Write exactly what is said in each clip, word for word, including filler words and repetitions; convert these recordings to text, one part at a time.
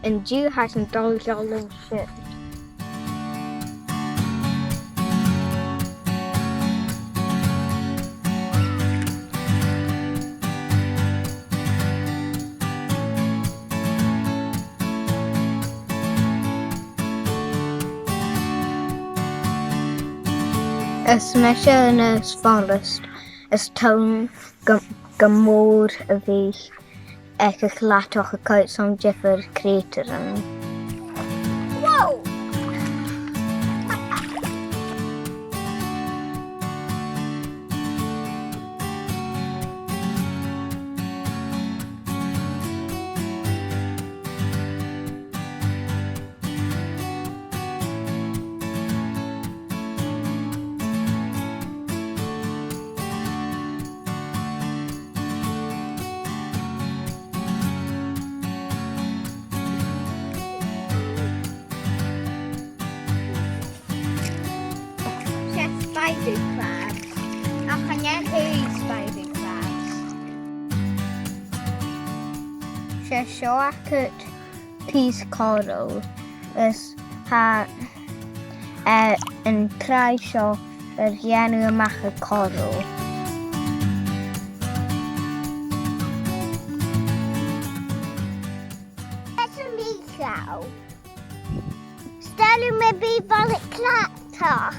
An-diugh tha sinn a' dol a sheòladh seo. Is mise Innes Forrest, is toil leam gu, gu mòr a bhith aig a' chladach a' coimhead air diofar creutairean. Wow! Spider crabs. Ach chan e spider crabs. 'S e seo agad pìos coral is tha, eh, an tràigh seo air dhèanamh a-mach à coral. That's a meatball. Stella, maybe volleyball.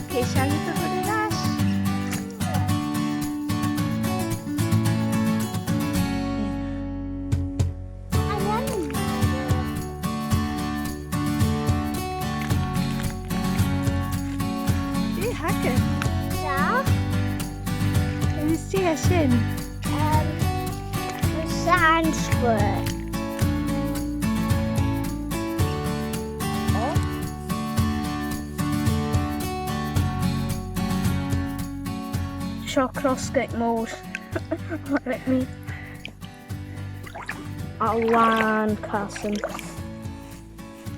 Okay, shall we go for the dash? Dè th' agad? Seo. Agus dè tha sin? Um, sand squirt. Seo crosgag mòr. Let me. A làn casan.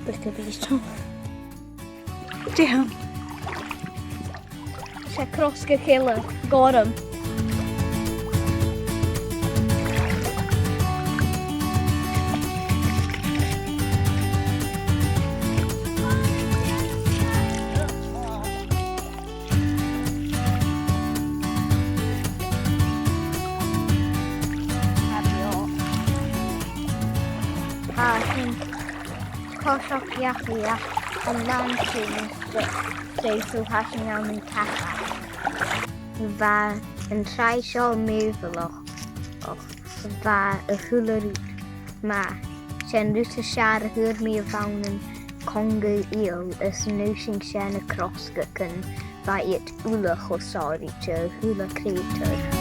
Look at these two. Damn. 'S e crosgag eile, gorm. Tha sin toiseach dhachaigh, ach an làn sin, 's e, 's e, so tha sinn ann an taca. Bha an tràigh seo mìorbhaileach, ach bha a h-uile rud math. 'S e an rud as fheàrr a fhuair mi a bh' ann an conga fhial, is an uair sin 's e na crosgagan, bha iad uile cho sònraichte, a h-uile creutair.